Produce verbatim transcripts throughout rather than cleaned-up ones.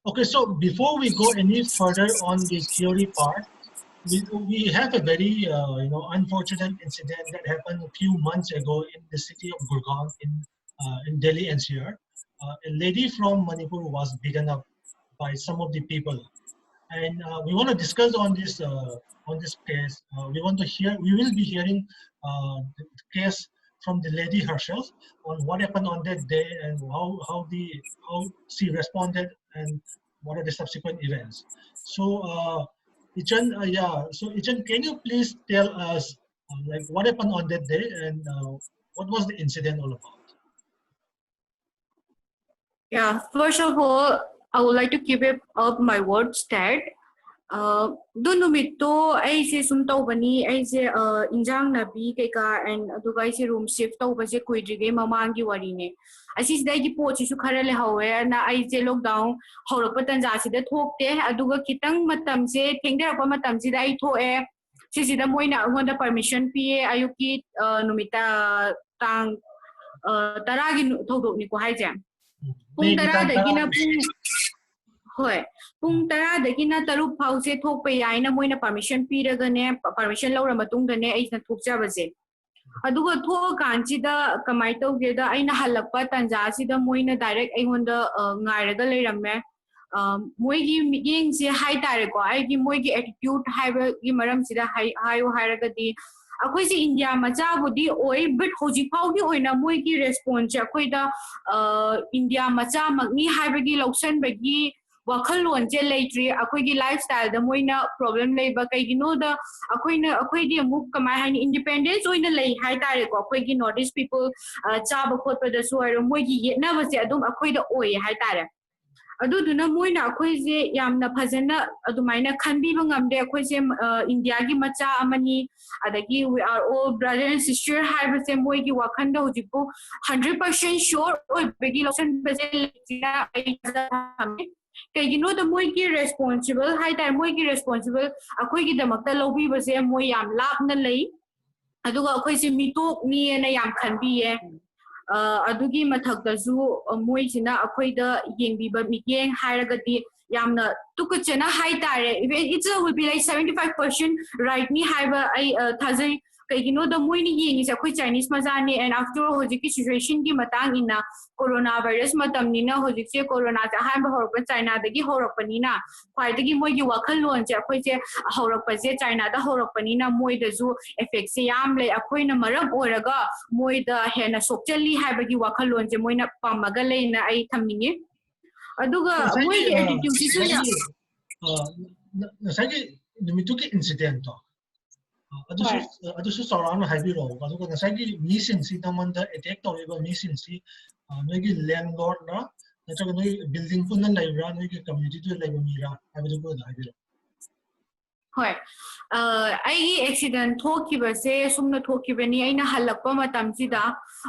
Okay, so before we go any further on the theory part, we, we have a very uh, you know unfortunate incident that happened a few months ago in the city of Gurgaon in uh, in Delhi N C R. Uh, a lady from Manipur was beaten up by some of the people, and uh, we want to discuss on this uh, on this case. Uh, we want to hear. We will be hearing uh, the case from the lady herself on what happened on that day and how how the how she responded and what are the subsequent events. So, uh, Ichan, uh, yeah. So, Ichan, can you please tell us uh, like what happened on that day and uh, what was the incident all about? Yeah, first of all, I would like to keep it up my words that uh, ꯑꯗꯨ ꯅꯨꯃꯤꯠꯇꯣ ꯑꯩꯁꯦ ꯁꯨꯝ ꯇꯧꯕꯅꯤ, ꯑꯩꯁꯦ ꯏꯟꯖꯥꯡ ꯅꯥꯄꯤ ꯀꯩꯀꯥ and ꯑꯗꯨꯒ ꯑꯩꯁꯦ room shift ꯇꯧꯕꯁꯦ ꯀꯨꯏꯗ꯭ꯔꯤꯉꯩ ꯃꯃꯥꯡꯒꯤ ꯋꯥꯔꯤꯅꯦ꯫ ꯑꯁꯤꯁꯤꯗ ꯑꯩꯒꯤ ꯄꯣꯠꯁꯤꯁꯨ ꯈꯔ ꯂꯩꯍꯧꯋꯦꯅ ꯑꯩꯁꯦ lockdown ꯍꯧꯔꯛꯄ ꯇꯟꯖꯥꯁꯤꯗ ꯊꯣꯛꯇꯦ꯫ ꯑꯗꯨꯒ ꯈꯤꯇꯪ ꯃꯇꯝꯁꯦ ꯊꯦꯡꯊꯔꯛꯄ ꯃꯇꯝꯁꯤꯗ ꯑꯩ ꯊꯣꯛꯑꯦ꯫ ꯁꯤꯁꯤꯗ ꯃꯣꯏꯅ ꯑꯩꯉꯣꯟꯗ permission ꯄꯤꯌꯦ, ꯑꯌꯨꯛꯀꯤ ꯅꯨꯃꯤꯠ ꯇꯥꯡ ꯇꯔꯥꯒꯤ ꯊꯧꯗꯣꯛꯅꯤꯀꯣ ꯍꯥꯏꯁꯦ꯫ ꯄꯨꯡ ꯇꯔꯥꯗꯒꯤꯅ ꯄꯨꯡ ꯍꯣꯏ, ꯄꯨꯡ ꯇꯔꯥꯗꯒꯤꯅ ꯇꯔꯨꯛ ꯐꯥꯎꯁꯦ ꯊꯣꯛꯄ ꯌꯥꯏꯅ ꯃꯣꯏꯅ permission ꯄꯤꯔꯒꯅꯦ, permission ꯂꯧꯔ ꯃꯇꯨꯡꯗꯅꯦ ꯑꯩꯅ ꯊꯣꯛꯆꯕꯁꯦ꯫ ꯑꯗꯨꯒ ꯊꯣꯛꯑꯀꯥꯟꯁꯤꯗ ꯀꯃꯥꯏꯅ ꯇꯧꯒꯦꯗ, ꯑꯩꯅ ꯍꯜꯂꯛꯄ ꯇꯥꯟꯖꯥꯁꯤꯗ ꯃꯣꯏꯅ direct ꯑꯩꯉꯣꯟꯗ ꯉꯥꯏꯔꯒ ꯂꯩꯔꯝꯃꯦ꯫ ꯃꯣꯏꯒꯤ ꯃꯤꯠꯌꯦꯡꯁꯦ ꯍꯥꯏꯇꯥꯔꯦꯀꯣ, ꯑꯩꯒꯤ ꯃꯣꯏꯒꯤ attitude ꯍꯥꯏꯕꯒꯤ ꯃꯔꯝꯁꯤꯗ ꯍꯥꯏꯌꯨ ꯍꯥꯏꯔꯒꯗꯤ, ꯑꯩꯈꯣꯏꯁꯦ ꯏꯟꯗꯤꯌꯥ ꯃꯆꯥꯕꯨꯗꯤ ꯑꯣꯏ, but ꯍꯧꯖꯤꯛ ꯐꯥꯎꯒꯤ ꯑꯣꯏꯅ ꯃꯣꯏꯒꯤ responseꯁꯦ ꯑꯩꯈꯣꯏꯗ ꯏꯟꯗꯤꯌꯥ ꯃꯆꯥꯃꯛꯅꯤ ꯍꯥꯏꯕꯒꯤ ꯂꯧꯁꯟꯕꯒꯤ ꯋꯥꯈꯜꯂꯣꯟꯁꯦ ꯂꯩꯇ꯭ꯔꯤ꯫ ꯑꯩꯈꯣꯏꯒꯤ lifestyleꯗ ꯃꯣꯏꯅ problem ꯂꯩꯕ ꯀꯩꯒꯤꯅꯣꯗ, ꯑꯩꯈꯣꯏꯅ ꯑꯩꯈꯣꯏꯗꯤ ꯑꯃꯨꯛ ꯀꯃꯥꯏ ꯍꯥꯏꯅꯤ, independence ꯑꯣꯏꯅ ꯂꯩ ꯍꯥꯏꯇꯥꯔꯦꯀꯣ꯫ ꯑꯩꯈꯣꯏꯒꯤ North East people ꯆꯥꯕ ꯈꯣꯠꯄꯗꯁꯨ ꯑꯣꯏꯔꯣ, ꯃꯣꯏꯒꯤ ꯌꯦꯠꯅꯕꯁꯦ ꯑꯗꯨꯝ ꯑꯩꯈꯣꯏꯗ ꯑꯣꯏꯌꯦ ꯍꯥꯏꯇꯥꯔꯦ꯫ ꯑꯗꯨꯗꯨꯅ ꯃꯣꯏꯅ ꯑꯩꯈꯣꯏꯁꯦ ꯌꯥꯝꯅ ꯐꯖꯅ ꯑꯗꯨꯃꯥꯏꯅ ꯈꯟꯕꯤꯕ ꯉꯝꯗꯦ꯫ ꯑꯩꯈꯣꯏꯁꯦ ꯏꯟꯗꯤꯌꯥꯒꯤ ꯃꯆꯥ ꯑꯃꯅꯤ, ꯑꯗꯒꯤ we are all brother and sister ꯍꯥꯏꯕꯁꯦ ꯃꯣꯏꯒꯤ ꯋꯥꯈꯜꯗ ꯍꯧꯖꯤꯛꯄꯨ hundred percent sure ꯑꯣꯏꯕꯒꯤ ꯂꯧꯁꯤꯟꯕꯁꯦ ꯂꯩꯇꯦꯅ ꯑꯩ ꯊꯝꯃꯦ꯫ ꯀꯩꯒꯤꯅꯣꯗ ꯃꯣꯏꯒꯤ responsible ꯍꯥꯏꯇꯥꯔꯦ, ꯃꯣꯏꯒꯤ responsible ꯑꯩꯈꯣꯏꯒꯤꯗꯃꯛꯇ ꯂꯧꯕꯤꯕꯁꯦ ꯃꯣꯏ ꯌꯥꯝ ꯂꯥꯞꯅ ꯂꯩ꯫ ꯑꯗꯨꯒ ꯑꯩꯈꯣꯏꯁꯦ ꯃꯤꯇꯣꯞꯅꯤꯅ ꯌꯥꯝ ꯈꯟꯕꯤꯌꯦ꯫ ꯑ, ꯑꯗꯨꯒꯤ ꯃꯊꯛꯇꯁꯨ, ꯑ, ꯃꯣꯏꯁꯤꯅ ꯑꯩꯈꯣꯏꯗ ꯌꯦꯡꯕꯤꯕ ꯃꯤꯠꯌꯦꯡ ꯍꯥꯏꯔꯒꯗꯤ ꯌꯥꯝꯅ ꯇꯨꯀꯠꯆꯅ ꯍꯥꯏꯇꯥꯔꯦ, even it will be like seventy five percent rightꯅꯤ ꯍꯥꯏꯕ ꯑꯩ, ꯑ, ꯊꯥꯖꯩ꯫ ꯀꯩꯒꯤꯅꯣꯗ ꯃꯣꯏꯅ ꯌꯦꯡꯉꯤꯁꯦ ꯑꯩꯈꯣꯏ Chinese ꯃꯆꯥꯅꯤ, and after all ꯍꯧꯖꯤꯛꯀꯤ situationꯒꯤ ꯃꯇꯥꯡ ꯏꯟꯅ corona virus ꯃꯇꯝꯅꯤꯅ ꯍꯧꯖꯤꯛꯁꯦ coronaꯁꯦ ꯑꯍꯥꯟꯕ ꯍꯧꯔꯛꯄ Chinaꯗꯒꯤ ꯍꯧꯔꯛꯄꯅꯤꯅ ꯈ꯭ꯋꯥꯏꯗꯒꯤ ꯃꯣꯏꯒꯤ ꯋꯥꯈꯜꯂꯣꯟꯁꯦ ꯑꯩꯈꯣꯏꯁꯦ ꯍꯧꯔꯛꯄꯁꯦ Chinaꯗ ꯍꯧꯔꯛꯄꯅꯤꯅ ꯃꯣꯏꯗꯁꯨ effectꯁꯦ ꯌꯥꯝ ꯂꯩ꯫ ꯑꯩꯈꯣꯏꯅ ꯃꯔꯝ ꯑꯣꯏꯔꯒ ꯃꯣꯏꯗ ꯍꯦꯟꯅ ꯁꯣꯛꯆꯜꯂꯤ ꯍꯥꯏꯕꯒꯤ ꯋꯥꯈꯜꯂꯣꯟꯁꯦ ꯃꯣꯏꯅ ꯄꯝꯃꯒ ꯂꯩꯅ ꯑꯩ ꯊꯝꯅꯤꯡꯉꯤ꯫ ꯑꯗꯨꯒ ꯉꯁꯥꯏꯒꯤ, ꯃꯣꯏꯒꯤ ꯑ, attitudeꯁꯤꯁꯨ ꯌꯥꯝ ꯉꯁꯥꯏꯒꯤ, ꯑ, ꯉ-, ꯉꯁꯥꯏꯒꯤ ꯅꯨꯃꯤꯠꯇꯨꯒꯤ incidentꯇꯣ, ꯑ, ꯑꯗꯨꯁꯨ, ꯍꯣꯏ꯫ ꯑ, ꯑꯗꯨꯁꯨ ꯆꯥꯎꯔꯥꯛꯅ ꯍꯥꯏꯕꯤꯔꯛꯑꯣ꯫ ꯑꯗꯨꯒ ꯉꯁꯥꯏꯒꯤ ꯃꯤꯁꯤꯡꯁꯤ, ꯅꯉꯣꯟꯗ attack ꯇꯧꯔꯤꯕ ꯃꯤꯁꯤꯡꯁꯤ, ꯑ, ꯅꯣꯏꯒꯤ landlordꯔ ꯅꯠꯇ꯭ꯔꯒ ꯅꯣꯏ building ꯄꯨꯟꯅ ꯂꯩꯕ꯭ꯔꯥ, ꯅꯣꯏꯒꯤ communityꯗꯨꯗ ꯂꯩꯕ ꯃꯤꯔꯥ ꯍꯥꯏꯕꯗꯨ ꯑꯗꯨ ꯍꯥꯏꯕꯤꯔꯛꯑꯣ꯫ ꯍꯣꯏ꯫ ꯑ, ꯑꯩꯒꯤ accident ꯊꯣꯛꯈꯤꯕꯁꯦ ꯁꯨꯝꯅ ꯊꯣꯛꯈꯤꯕꯅꯤ꯫ ꯑꯩꯅ ꯍꯜꯂꯛꯄ ꯃꯇꯝꯁꯤꯗ,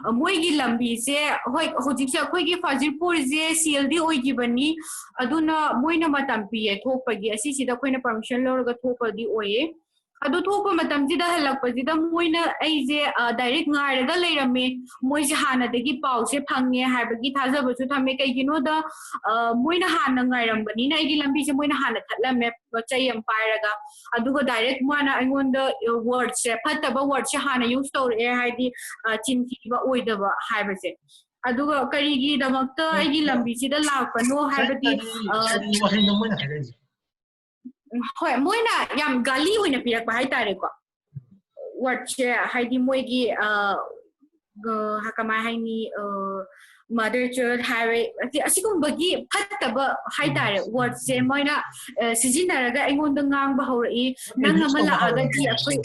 ꯑ, ꯃꯣꯏꯒꯤ ꯂꯝꯕꯤꯁꯦ, ꯍꯣꯏ, ꯍꯧꯖꯤꯛꯁꯦ ꯑꯩꯈꯣꯏꯒꯤ ꯐꯥꯖꯤꯜꯄꯨꯔꯁꯦ sealꯗꯤ ꯑꯣꯏꯈꯤꯕꯅꯤ, ꯑꯗꯨꯅ ꯃꯣꯏꯅ ꯃꯇꯝ ꯄꯤꯌꯦ ꯊꯣꯛꯄꯒꯤ꯫ ꯑꯁꯤꯁꯤꯗ ꯑꯩꯈꯣꯏꯅ permission ꯂꯧꯔꯒ ꯊꯣꯛꯄꯗꯤ ꯑꯣꯏꯌꯦ꯫ ꯑꯗꯨ ꯊꯣꯛꯄ ꯃꯇꯝꯁꯤꯗ ꯍꯜꯂꯛꯄꯁꯤꯗ ꯃꯣꯏꯅ ꯑꯩꯁꯦ, ꯑ, direct ꯉꯥꯏꯔꯒ ꯂꯩꯔꯝꯃꯦ꯫ ꯃꯣꯏꯁꯦ ꯍꯥꯟꯅꯗꯒꯤ ꯄꯥꯎꯁꯦ ꯐꯪꯉꯦ ꯍꯥꯏꯕꯒꯤ ꯊꯥꯖꯕꯁꯨ ꯊꯝꯃꯦ꯫ ꯀꯩꯒꯤꯅꯣꯗ, ꯑ, ꯃꯣꯏꯅ ꯍꯥꯟꯅ ꯉꯥꯏꯔꯝꯕꯅꯤꯅ ꯑꯩꯒꯤ ꯂꯝꯕꯤꯁꯦ ꯃꯣꯏꯅ ꯍꯥꯟꯅ ꯊꯠꯂꯝꯃꯦ, ꯆꯩ ꯑꯃ ꯄꯥꯏꯔꯒ꯫ ꯑꯗꯨꯒ direct ꯃꯥꯅ ꯑꯩꯉꯣꯟꯗ, ꯑ, wordꯁꯦ, ꯐꯠꯇꯕ wordꯁꯦ ꯍꯥꯟꯅ use ꯇꯧꯔꯛꯑꯦ, ꯍꯥꯏꯗꯤ, ꯑ, ꯆꯤꯟ ꯊꯤꯕ ꯑꯣꯏꯗꯕ ꯍꯥꯏꯕꯁꯦ꯫ ꯑꯗꯨꯒ ꯀꯔꯤꯒꯤꯗꯃꯛꯇ ꯑꯩꯒꯤ ꯂꯝꯕꯤꯁꯤꯗ ꯂꯥꯛꯄꯅꯣ ꯍꯥꯏꯕꯗꯤ, ꯀꯔꯤ, ꯑ, ꯀꯔꯤ ꯋꯥꯍꯩꯅꯣ ꯃꯣꯏꯅ ꯍꯥꯏꯔꯛꯏꯁꯦ? ꯍꯣꯏ, ꯃꯣꯏꯅ ꯌꯥꯝ ꯒꯥꯂꯤ ꯑꯣꯏꯅ ꯄꯤꯔꯛꯄ ꯍꯥꯏꯇꯥꯔꯦꯀꯣ꯫ Wordꯁꯦ ꯍꯥꯏꯗꯤ ꯃꯣꯏꯒꯤ, ꯑ, ꯑ, ꯀꯃꯥꯏ ꯍꯥꯏꯅꯤ, ꯑ, mother child ꯍꯥꯏꯔꯦ, ꯑꯁꯤ-, ꯑꯁꯤꯒꯨꯝꯕꯒꯤ ꯐꯠꯇꯕ ꯍꯥꯏꯇꯥꯔꯦ, ꯎꯝ, wordꯁꯦ ꯎꯝ꯫ ꯃꯣꯏꯅ, ꯑ, ꯁꯤꯖꯤꯟꯅꯔꯒ ꯑꯩꯉꯣꯟꯗ ꯉꯥꯡꯕ ꯍꯧꯔꯛꯏ, "ꯅꯪ abuse ꯑꯃ ꯇꯧꯕ ꯂꯥꯛꯑꯒꯗꯤ ꯍꯧꯔꯛꯑꯦ꯫ ꯑꯩꯈꯣꯏ"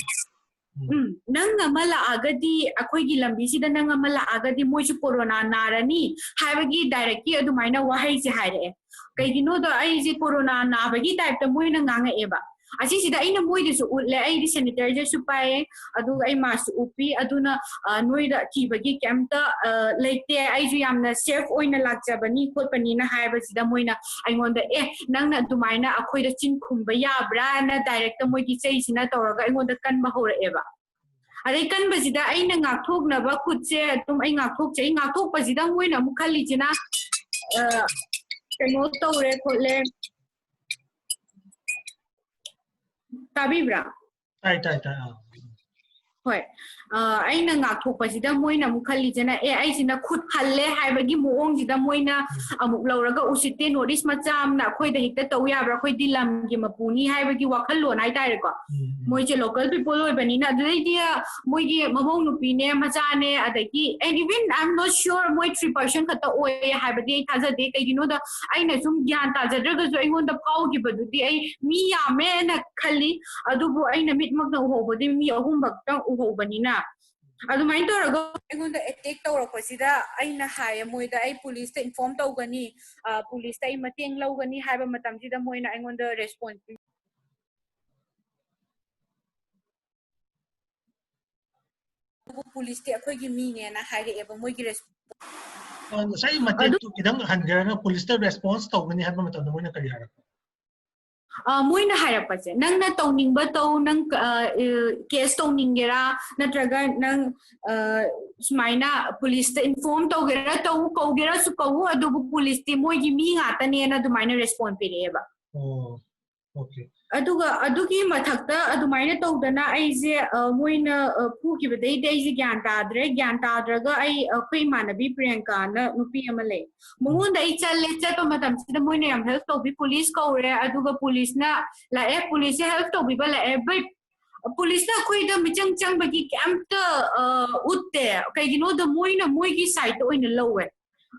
ꯎꯝ꯫ ꯎꯝ, "ꯅꯪ ꯑꯃ ꯂꯥꯛꯑꯒꯗꯤ, ꯑꯩꯈꯣꯏꯒꯤ ꯂꯝꯕꯤꯁꯤꯗ ꯅꯪ ꯑꯃ ꯂꯥꯛꯑꯒꯗꯤ ꯃꯣꯏꯁꯨ corona ꯅꯥꯔꯅꯤ" ꯍꯥꯏꯕꯒꯤ directꯀꯤ ꯑꯗꯨꯃꯥꯏꯅ ꯋꯥꯍꯩꯁꯦ ꯍꯥꯏꯔꯛꯑꯦ꯫ ꯀꯩꯒꯤꯅꯣꯗ ꯑꯩꯁꯦ corona ꯅꯥꯕꯒꯤ typeꯇ ꯃꯣꯏꯅ ꯉꯥꯡꯉꯛꯑꯦꯕ꯫ ꯑꯁꯤꯁꯤꯗ ꯑꯩꯅ ꯃꯣꯏꯗꯁꯨ ꯎꯠꯂꯦ, ꯑꯩꯗꯤ sanitizerꯁꯨ ꯄꯥꯏꯌꯦ, ꯑꯗꯨꯒ ꯑꯩ maskꯁꯨ ꯎꯞꯄꯤ, ꯑꯗꯨꯅ, ꯑ, ꯅꯣꯏꯗ ꯀꯤꯕꯒꯤ ꯀꯩꯝꯇ, ꯑ, ꯂꯩꯇꯦ, ꯑꯩꯁꯨ ꯌꯥꯝꯅ safe ꯑꯣꯏꯅ ꯂꯥꯛꯆꯕꯅꯤ ꯈꯣꯠꯄꯅꯤꯅ ꯍꯥꯏꯕꯁꯤꯗ ꯃꯣꯏꯅ ꯑꯩꯉꯣꯟꯗ, "ꯑꯦ, ꯅꯪꯅ ꯑꯗꯨꯃꯥꯏꯅ ꯑꯩꯈꯣꯏꯗ ꯆꯤꯟ ꯈꯨꯝꯕ ꯌꯥꯕ꯭ꯔꯥꯅ?" directꯇ ꯃꯣꯏꯒꯤ ꯆꯩꯁꯤꯅ ꯇꯧꯔꯒ ꯑꯩꯉꯣꯟꯗ ꯀꯟꯕ ꯍꯧꯔꯛꯑꯦꯕ꯫ ꯑꯗꯩ ꯀꯟꯕꯁꯤꯗ ꯑꯩꯅ ꯉꯥꯛꯊꯣꯛꯅꯕ ꯈꯨꯠꯁꯦ ꯑꯗꯨꯝ ꯑꯩ ꯉꯥꯛꯊꯣꯛꯆꯩ꯫ ꯉꯥꯛꯊꯣꯛꯄꯁꯤꯗ ꯃꯣꯏꯅ ꯑꯃꯨꯛ ꯈꯜꯂꯤꯁꯤꯅ, ꯑ, ꯀꯩꯅꯣ ꯇꯧꯔꯦ ꯈꯣꯠꯂꯦ꯫ ꯇꯥꯕꯤꯕ꯭ꯔꯥ? ꯇꯥꯏ, ꯇꯥꯏ, ꯇꯥꯏ꯫ ꯑꯥ꯫ ꯍꯣꯏ꯫ ꯑ, ꯑꯩꯅ ꯉꯥꯛꯊꯣꯛꯄꯁꯤꯗ ꯃꯣꯏꯅ ꯑꯃꯨꯛ ꯈꯜꯂꯤꯁꯤꯅ, "ꯑꯦ, ꯑꯩꯁꯤꯅ ꯈꯨꯠ ꯍꯜꯂꯦ" ꯍꯥꯏꯕꯒꯤ ꯃꯑꯣꯡꯁꯤꯗ ꯃꯣꯏꯅ ꯑꯃꯨꯛ ꯂꯧꯔꯒ, "ꯎꯁꯤꯠꯇꯦ, ꯅꯣꯔꯠ ꯏꯁ ꯃꯆꯥ ꯑꯃꯅ ꯑꯩꯈꯣꯏꯗ ꯍꯦꯛꯇ ꯇꯧ ꯌꯥꯕ꯭ꯔꯥ? ꯑꯩꯈꯣꯏꯗꯤ ꯂꯝꯒꯤ ꯃꯄꯨꯅꯤ" ꯍꯥꯏꯕꯒꯤ ꯋꯥꯈꯜꯂꯣꯟ ꯍꯥꯏꯇꯥꯔꯦꯀꯣ꯫ ꯎꯝ꯫ ꯃꯣꯏꯁꯦ ꯂꯣꯀꯦꯜ ꯄꯤꯄꯜ ꯑꯣꯏꯕꯅꯤꯅ꯫ ꯑꯗꯨꯗꯩꯗꯤ, ꯑ, ꯃꯣꯏꯒꯤ ꯃꯃꯧ ꯅꯨꯄꯤꯅꯦ, ꯃꯆꯥꯅꯦ, ꯑꯗꯒꯤ, and even I'm not sure ꯃꯣꯏ ꯊ꯭ꯔꯤ ꯄꯔꯁꯟ ꯈꯛꯇ ꯑꯣꯏꯌꯦ ꯍꯥꯏꯕꯗꯤ ꯑꯩ ꯊꯥꯖꯗꯦ꯫ ꯀꯩꯒꯤꯅꯣꯗ, ꯑꯩꯅ ꯁꯨꯝ ꯒ꯭ꯌꯥꯟ ꯇꯥꯖꯗ꯭ꯔꯒꯁꯨ ꯑꯩꯉꯣꯟꯗ ꯐꯥꯎꯈꯤꯕꯗꯨꯗꯤ ꯑꯩ ꯃꯤ ꯌꯥꯝꯃꯦꯅ ꯈꯜꯂꯤ꯫ ꯑꯗꯨꯕꯨ ꯑꯩꯅ ꯃꯤꯠꯃꯛꯅ ꯎꯍꯧꯕꯗꯤ ꯃꯤ ꯑꯍꯨꯝ ꯈꯛꯇꯪ ꯎꯍꯧꯕꯅꯤꯅ꯫ ꯑꯗꯨꯃꯥꯏꯅ ꯇꯧꯔꯒ ꯑꯩꯉꯣꯟꯗ ꯑꯦꯇꯦꯛ ꯇꯧꯔꯛꯄꯁꯤꯗ ꯑꯩꯅ ꯍꯥꯏꯌꯦ ꯃꯣꯏꯗ, "ꯑꯩ ꯄꯨꯂꯤꯁꯇ ꯏꯟꯐꯣꯔꯝ ꯇꯧꯒꯅꯤ, ꯑ, ꯄꯨꯂꯤꯁꯇ ꯑꯩ ꯃꯇꯦꯡ ꯂꯧꯒꯅꯤ" ꯍꯥꯏꯕ ꯃꯇꯝꯁꯤꯗ ꯃꯣꯏꯅ ꯑꯩꯉꯣꯟꯗ ꯔꯦꯁꯄꯣꯟꯁ ꯑꯗꯨꯕꯨ ꯄꯨꯂꯤꯁꯇꯤ ꯑꯩꯈꯣꯏꯒꯤ ꯃꯤꯅꯦꯅ ꯍꯥꯏꯔꯛꯑꯦꯕ ꯃꯣꯏꯒꯤ ꯔꯦꯁꯄꯣꯟꯁ꯫ ꯑ, ꯉꯁꯥꯏ ꯃꯇꯦꯛꯇꯨ ꯈꯤꯇꯪ ꯍꯟꯖꯔꯒ ꯄꯨꯂꯤꯁꯇ ꯔꯦꯁꯄꯣꯟꯁ ꯇꯧꯒꯅꯤ ꯍꯥꯏꯕ ꯃꯇꯝꯗ ꯃꯣꯏꯅ ꯀꯔꯤ ꯍꯥꯏꯔꯛꯄ? ꯑ, ꯃꯣꯏꯅ ꯍꯥꯏꯔꯛꯄꯁꯦ, "ꯅꯪꯅ ꯇꯧꯅꯤꯡꯕ ꯇꯧ, ꯅꯪ, ꯑ, ꯑ, ꯀꯦꯁ ꯇꯧꯅꯤꯡꯒꯦꯔꯥ, ꯅꯠꯇ꯭ꯔꯒ ꯅꯪ, ꯑ, ꯁꯨꯃꯥꯏꯅ ꯄꯨꯂꯤꯁꯇ ꯏꯟꯐꯣꯔꯝ ꯇꯧꯒꯦꯔꯥ ꯇꯧ, ꯀꯧꯒꯦꯔꯥꯁꯨ ꯀꯧꯎ, ꯑꯗꯨꯕꯨ ꯄꯨꯂꯤꯁꯇꯤ ꯃꯣꯏꯒꯤ ꯃꯤ ꯉꯥꯛꯇꯅꯦꯅ" ꯑꯗꯨꯃꯥꯏꯅ ꯔꯦꯁꯄꯣꯟ ꯄꯤꯔꯛꯑꯦꯕ꯫ ꯑꯣ, ꯑꯣꯀꯦ꯫ ꯑꯗꯨꯒ ꯑꯗꯨꯒꯤ ꯃꯊꯛꯇ ꯑꯗꯨꯃꯥꯏꯅ ꯇꯧꯗꯅ ꯑꯩꯁꯦ, ꯑ, ꯃꯣꯏꯅ, ꯑ, ꯐꯨꯈꯤꯕꯗꯩꯗꯤ ꯑꯩꯁꯦ ꯒ꯭ꯌꯥꯟ ꯇꯥꯗ꯭ꯔꯦ꯫ ꯒ꯭ꯌꯥꯟ ꯇꯥꯗ꯭ꯔꯒ ꯑꯩ, ꯑꯩꯈꯣꯏ ꯏꯃꯥꯟꯅꯕꯤ ꯄ꯭ꯔꯤꯌꯥꯡꯀꯥꯅ ꯅꯨꯄꯤ ꯑꯃ ꯂꯩ, ꯃꯉꯣꯟꯗ ꯑꯩ ꯆꯠꯂꯦ꯫ ꯆꯠꯄ ꯃꯇꯝꯁꯤꯗ ꯃꯣꯏꯅ ꯌꯥꯝ ꯍꯦꯜꯞ ꯇꯧꯕꯤ, ꯄꯨꯂꯤꯁ ꯀꯧꯔꯦ, ꯑꯗꯨꯒ ꯄꯨꯂꯤꯁꯅ ꯂꯥꯛꯑꯦ, ꯄꯨꯂꯤꯁꯁꯦ ꯍꯦꯜꯞ ꯇꯧꯕꯤꯕ ꯂꯥꯛꯑꯦ꯫ But ꯄꯨꯂꯤꯁꯅ ꯑꯩꯈꯣꯏꯗ ꯃꯤꯆꯪ ꯆꯪꯕꯒꯤ ꯀꯩꯝꯇ, ꯑ, ꯎꯠꯇꯦ꯫ ꯀꯩꯒꯤꯅꯣꯗ ꯃꯣꯏꯅ ꯃꯣꯏꯒꯤ ꯁꯥꯏꯗꯇ ꯑꯣꯏꯅ ꯂꯧꯋꯦ꯫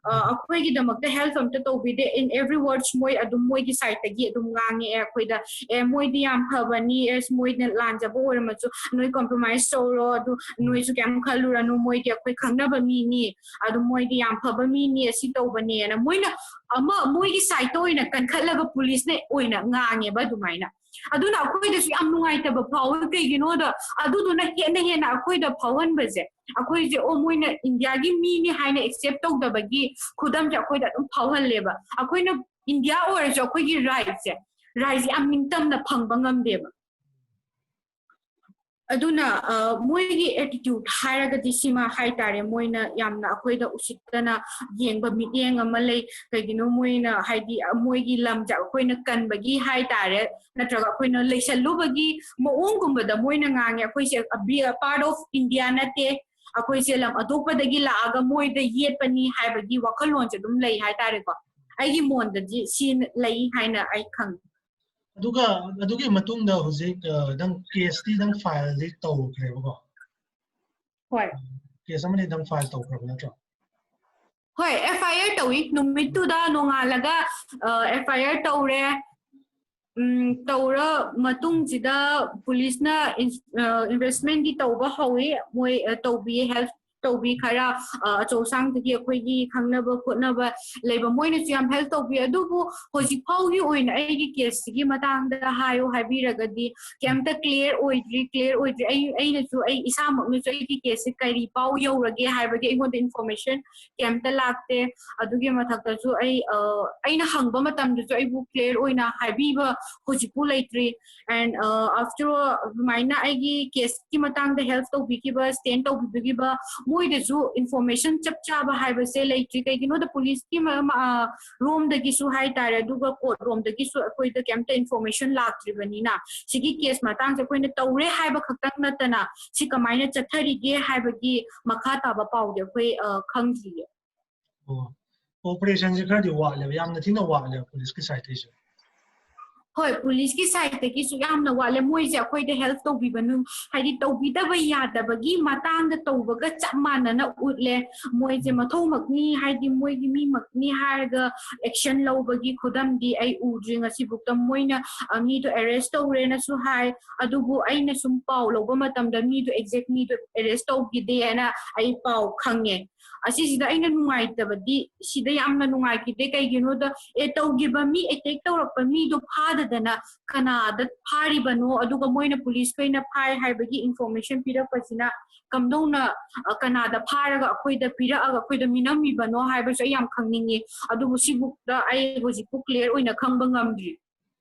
ꯑ, ꯑꯩꯈꯣꯏꯒꯤꯗꯃꯛꯇ ꯍꯦꯜꯞ ꯑꯝꯇ ꯇꯧꯕꯤꯗꯦ꯫ In every words ꯃꯣꯏ ꯑꯗꯨꯝ ꯃꯣꯏꯒꯤ ꯁꯥꯏꯗꯇꯒꯤ ꯑꯗꯨꯝ ꯉꯥꯡꯉꯛꯑꯦ ꯑꯩꯈꯣꯏꯗ, "ꯑꯦ, ꯃꯣꯏꯗꯤ ꯌꯥꯝ ꯐꯕꯅꯤ, ꯑꯦ, ꯃꯣꯏꯅ ꯂꯥꯟꯖꯕ ꯑꯣꯏꯔꯝꯃꯁꯨ ꯅꯣꯏ ꯀꯝꯄ꯭ꯔꯣꯃꯥꯏꯁ ꯇꯧꯔꯣ, ꯑꯗꯨ ꯅꯣꯏꯁꯨ ꯀꯩꯝ ꯈꯜꯂꯨꯔꯅꯨ, ꯃꯣꯏꯗꯤ ꯑꯩꯈꯣꯏ ꯈꯪꯅꯕ ꯃꯤꯅꯤ, ꯑꯗꯨ ꯃꯣꯏꯗꯤ ꯌꯥꯝ ꯐꯕ ꯃꯤꯅꯤ, ꯑꯁꯤ ꯇꯧꯕꯅꯦꯅ" ꯃꯣꯏꯅ ꯑꯃ ꯃꯣꯏꯒꯤ ꯁꯥꯏꯗꯇ ꯑꯣꯏꯅ ꯀꯟꯈꯠꯂꯒ ꯄꯨꯂꯤꯁꯅ ꯑꯣꯏꯅ ꯉꯥꯡꯉꯦꯕ ꯑꯗꯨꯃꯥꯏꯅ꯫ ꯑꯗꯨꯅ ꯑꯩꯈꯣꯏꯗꯁꯨ ꯌꯥꯝ ꯅꯨꯡꯉꯥꯏꯇꯕ ꯐꯥꯎꯋꯤ꯫ ꯀꯩꯒꯤꯅꯣꯗ ꯑꯗꯨꯗꯨꯅ ꯍꯦꯟꯅ ꯍꯦꯟꯅ ꯑꯩꯈꯣꯏꯗ ꯐꯥꯎꯍꯟꯕꯁꯦ, ꯑꯩꯈꯣꯏꯁꯦ, "ꯑꯣ, ꯃꯣꯏꯅ ꯏꯟꯗꯤꯌꯥꯒꯤ ꯃꯤꯅꯤ" ꯍꯥꯏꯅ ꯑꯦꯛꯁꯦꯞ ꯇꯧꯗꯕꯒꯤ ꯈꯨꯗꯝꯁꯦ ꯑꯩꯈꯣꯏꯗ ꯑꯗꯨꯝ ꯐꯥꯎꯍꯜꯂꯦꯕ꯫ ꯑꯩꯈꯣꯏꯅ ꯏꯟꯗꯤꯌꯥ ꯑꯣꯏꯔꯁꯨ ꯑꯩꯈꯣꯏꯒꯤ ꯔꯥꯏꯠꯁꯦ, ꯔꯥꯏꯠꯁꯦ ꯌꯥꯝ ꯅꯤꯡꯇꯝꯅ ꯐꯪꯕ ꯉꯝꯗꯦꯕ꯫ ꯑꯗꯨꯅ ꯃꯣꯏꯒꯤ ꯑꯦꯇꯤꯇ꯭ꯌꯨꯠ ꯍꯥꯏꯔꯒꯗꯤ ꯁꯤꯃ ꯍꯥꯏꯇꯥꯔꯦ, ꯃꯣꯏꯅ ꯌꯥꯝꯅ ꯑꯩꯈꯣꯏꯗ ꯎꯁꯤꯠꯇꯅ ꯌꯦꯡꯕ ꯃꯤꯠꯌꯦꯡ ꯑꯃ ꯂꯩ꯫ ꯀꯩꯒꯤꯅꯣ, ꯃꯣꯏꯅ ꯍꯥꯏꯗꯤ ꯃꯣꯏꯒꯤ ꯂꯝꯁꯦ ꯑꯩꯈꯣꯏꯅ ꯀꯟꯕꯒꯤ ꯍꯥꯏꯇꯥꯔꯦ, ꯅꯠꯇ꯭ꯔꯒ ꯑꯩꯈꯣꯏꯅ ꯂꯩꯁꯜꯂꯨꯕꯒꯤ ꯃꯑꯣꯡꯒꯨꯝꯕꯗ ꯃꯣꯏꯅ ꯉꯥꯡꯉꯦ, ꯑꯩꯈꯣꯏꯁꯦ ꯄꯥꯔꯠ ꯑꯣꯐ ꯏꯟꯗꯤꯌꯥ ꯅꯠꯇꯦ, ꯑꯩꯈꯣꯏꯁꯦ ꯂꯝ ꯑꯇꯣꯞꯄꯗꯒꯤ ꯂꯥꯛꯑꯒ ꯃꯣꯏꯗ ꯌꯦꯠꯄꯅꯤ ꯍꯥꯏꯕꯒꯤ ꯋꯥꯈꯜꯂꯣꯟꯁꯦ ꯑꯗꯨꯝ ꯂꯩ ꯍꯥꯏꯇꯥꯔꯦꯀꯣ꯫ ꯑꯩꯒꯤ ꯃꯣꯟꯗꯗꯤ ꯁꯤ ꯂꯩ ꯍꯥꯏꯅ ꯑꯩ ꯈꯪꯉꯤ꯫ ꯑꯗꯨꯒ ꯑꯗꯨꯒꯤ ꯃꯇꯨꯡꯗ ꯍꯧꯖꯤꯛ ꯅꯪ ꯀꯦꯁꯇꯤ ꯅꯪ ꯐꯥꯏꯜꯗꯤ ꯇꯧꯈ꯭ꯔꯦꯕꯀꯣ? ꯍꯣꯏ꯫ ꯀꯦꯁ ꯑꯃꯗꯤ ꯅꯪ ꯐꯥꯏꯜ ꯇꯧꯈ꯭ꯔꯕ ꯅꯠꯇ꯭ꯔꯣ? ꯍꯣꯏ, ꯑꯦꯐ ꯑꯥꯏ ꯑꯥꯔ ꯇꯧꯏ꯫ ꯅꯨꯃꯤꯠꯇꯨꯗ ꯅꯣꯡꯉꯥꯜꯂꯒ ꯑꯦꯐ ꯑꯥꯏ ꯑꯥꯔ ꯇꯧꯔꯦ꯫ ꯎꯝ, ꯇꯧꯔ ꯃꯇꯨꯡꯁꯤꯗ ꯄꯨꯂꯤꯁꯅ ꯏꯟ-, ꯑ, ꯏꯟꯚꯦꯁꯃꯦꯟꯒꯤ ꯇꯧꯕ ꯍꯧꯏ꯫ ꯃꯣꯏ, ꯑ, ꯇꯧꯕꯤ, ꯍꯦꯜꯞ ꯇꯧꯕꯤ ꯈꯔ, ꯑ, ꯑꯆꯧ ꯑꯁꯥꯡꯗꯒꯤ ꯑꯩꯈꯣꯏꯒꯤ ꯈꯪꯅꯕ ꯈꯣꯠꯅꯕ ꯂꯩꯕ, ꯃꯣꯏꯅꯁꯨ ꯌꯥꯝ ꯍꯦꯜꯞ ꯇꯧꯕꯤ꯫ ꯑꯗꯨꯕꯨ ꯍꯧꯖꯤꯛ ꯐꯥꯎꯒꯤ ꯑꯣꯏꯅ ꯑꯩꯒꯤ ꯀꯦꯁꯁꯤꯒꯤ ꯃꯇꯥꯡꯗ ꯍꯥꯏꯌꯨ ꯍꯥꯏꯕꯤꯔꯒꯗꯤ ꯀꯩꯝꯇ ꯀ꯭ꯂꯤꯌꯥꯔ ꯑꯣꯏꯗ꯭ꯔꯤ, ꯀ꯭ꯂꯤꯌꯥꯔ ꯑꯣꯏꯗ꯭ꯔꯤ꯫ ꯑꯩ, ꯑꯩꯅꯁꯨ, ꯑꯩ ꯏꯁꯥꯃꯛꯅꯁꯨ ꯑꯩꯒꯤ ꯀꯦꯁꯁꯤ ꯀꯔꯤ ꯄꯥꯎ ꯌꯧꯔꯒꯦ ꯍꯥꯏꯕꯒꯤ ꯑꯩꯉꯣꯟꯗ ꯏꯟꯐꯣꯔꯃꯦꯁꯟ ꯀꯩꯝꯇ ꯂꯥꯛꯇꯦ꯫ ꯑꯗꯨꯒꯤ ꯃꯊꯛꯇꯁꯨ ꯑꯩ, ꯑ, ꯑꯩꯅ ꯍꯪꯕ ꯃꯇꯝꯗꯁꯨ ꯑꯩꯕꯨ ꯀ꯭ꯂꯤꯌꯥꯔ ꯑꯣꯏꯅ ꯍꯥꯏꯕꯤꯕ ꯍꯧꯖꯤꯛꯄꯨ ꯂꯩꯇ꯭ꯔꯤ꯫ And, ꯑ, after all, ꯑꯗꯨꯃꯥꯏꯅ ꯑꯩꯒꯤ ꯀꯦꯁꯀꯤ ꯃꯇꯥꯡꯗ ꯍꯦꯜꯞ ꯇꯧꯕꯤꯈꯤꯕ, ꯁ꯭ꯇꯦꯟ ꯇꯧꯕꯤꯈꯤꯕ, ꯃꯣꯏꯗꯁꯨ ꯏꯟꯐꯣꯔꯃꯦꯁꯟ ꯆꯞ ꯆꯥꯕ ꯍꯥꯏꯕꯁꯦ ꯂꯩꯇ꯭ꯔꯤ꯫ ꯀꯩꯒꯤꯅꯣꯗ ꯄꯨꯂꯤꯁꯀꯤ ꯃ-, ꯃ-, ꯑ, ꯔꯣꯝꯗꯒꯤꯁꯨ ꯍꯥꯏꯇꯥꯔꯦ, ꯑꯗꯨꯒ ꯀꯣꯔꯠ ꯔꯣꯝꯗꯒꯤꯁꯨ ꯑꯩꯈꯣꯏꯗ ꯀꯩꯝꯇ ꯏꯟꯐꯣꯔꯃꯦꯁꯟ ꯂꯥꯛꯇ꯭ꯔꯤꯕꯅꯤꯅ, ꯁꯤꯒꯤ ꯀꯦꯁ ꯃꯇꯥꯡꯁꯦ ꯑꯩꯈꯣꯏꯅ ꯇꯧꯔꯦ ꯍꯥꯏꯕ ꯈꯛꯇꯪ ꯅꯠꯇꯅ ꯁꯤ ꯀꯃꯥꯏꯅ ꯆꯠꯊꯔꯤꯒꯦ ꯍꯥꯏꯕꯒꯤ ꯃꯈꯥ ꯇꯥꯕ ꯄꯥꯎꯗꯤ ꯑꯩꯈꯣꯏ, ꯑ, ꯈꯪꯗ꯭ꯔꯤꯌꯦ꯫ ꯑꯣ, ꯑꯣꯄꯔꯦꯁꯟꯁꯦ ꯈꯔꯗꯤ ꯋꯥꯠꯂꯦꯕ, ꯌꯥꯝꯅ ꯊꯤꯅ ꯋꯥꯠꯂꯦꯕ ꯄꯨꯂꯤꯁꯀꯤ ꯁꯥꯏꯠꯇꯩꯁꯨ꯫ ꯍꯣꯏ, ꯄꯨꯂꯤꯁꯀꯤ ꯁꯥꯏꯠꯇꯒꯤꯁꯨ ꯌꯥꯝꯅ ꯋꯥꯠꯂꯦ꯫ ꯃꯣꯏꯁꯦ ꯑꯩꯈꯣꯏꯗ ꯍꯦꯜꯞ ꯇꯧꯕꯤꯕ ꯅꯨ-, ꯍꯥꯏꯗꯤ ꯇꯧꯕꯤꯗꯕ ꯌꯥꯗꯕꯒꯤ ꯃꯇꯥꯡꯗ ꯇꯧꯕꯒ ꯆꯞ ꯃꯥꯟꯅꯅ ꯎꯠꯂꯦ꯫ ꯃꯣꯏꯁꯦ ꯃꯊꯧꯃꯛꯅꯤ, ꯍꯥꯏꯗꯤ ꯃꯣꯏꯒꯤ ꯃꯤꯃꯛꯅꯤ ꯍꯥꯏꯔꯒ ꯑꯦꯛꯁꯟ ꯂꯧꯕꯒꯤ ꯈꯨꯗꯝꯗꯤ ꯑꯩ ꯎꯗ꯭ꯔꯤ ꯉꯁꯤꯕꯨꯛꯇ꯫ ꯃꯣꯏꯅ, ꯑ, ꯃꯤꯗꯣ ꯑꯦꯔꯦꯁ ꯇꯧꯔꯦꯅꯁꯨ ꯍꯥꯏ, ꯑꯗꯨꯕꯨ ꯑꯩꯅ ꯁꯨꯝ ꯄꯥꯎ ꯂꯧꯕ ꯃꯇꯝꯗ ꯃꯤꯗꯣ ꯑꯦꯛꯖꯦꯛ ꯃꯤꯗꯣ ꯑꯦꯔꯦꯁ ꯇꯧꯈꯤꯗꯦꯅ ꯑꯩ ꯄꯥꯎ ꯈꯪꯉꯦ꯫ ꯑꯁꯤꯁꯤꯗ ꯑꯩꯅ ꯅꯨꯡꯉꯥꯏꯇꯕꯗꯤ, ꯁꯤꯗ ꯌꯥꯝꯅ ꯅꯨꯡꯉꯥꯏꯈꯤꯗꯦ꯫ ꯀꯩꯒꯤꯅꯣꯗ, ꯑꯦ, ꯇꯧꯈꯤꯕ ꯃꯤ, ꯑꯦꯇꯦꯛ ꯇꯧꯔꯛꯄ ꯃꯤꯗꯣ ꯐꯥꯗꯗꯅ ꯀꯅꯥꯗ ꯐꯥꯔꯤꯕꯅꯣ, ꯑꯗꯨꯒ ꯃꯣꯏꯅ ꯄꯨꯂꯤꯁꯈꯩꯅ ꯐꯥꯏ ꯍꯥꯏꯕꯒꯤ ꯏꯟꯐꯣꯔꯃꯦꯁꯟ ꯄꯤꯔꯛꯄꯁꯤꯅ ꯀꯝꯗꯧꯅ, ꯑ, ꯀꯅꯥꯗ ꯐꯥꯔꯒ ꯑꯩꯈꯣꯏꯗ ꯄꯤꯔꯛꯑꯒ ꯑꯩꯈꯣꯏꯗ ꯃꯤꯅꯝꯃꯤꯕꯅꯣ ꯍꯥꯏꯕꯁꯨ ꯑꯩ ꯌꯥꯝ ꯈꯪꯅꯤꯡꯉꯤ꯫ ꯑꯗꯨꯕꯨ ꯁꯤꯕꯨꯛꯇ ꯑꯩ ꯍꯧꯖꯤꯛꯄꯨ ꯀ꯭ꯂꯤꯌꯥꯔ ꯑꯣꯏꯅ ꯈꯪꯕ ꯉꯝꯗ꯭ꯔꯤ꯫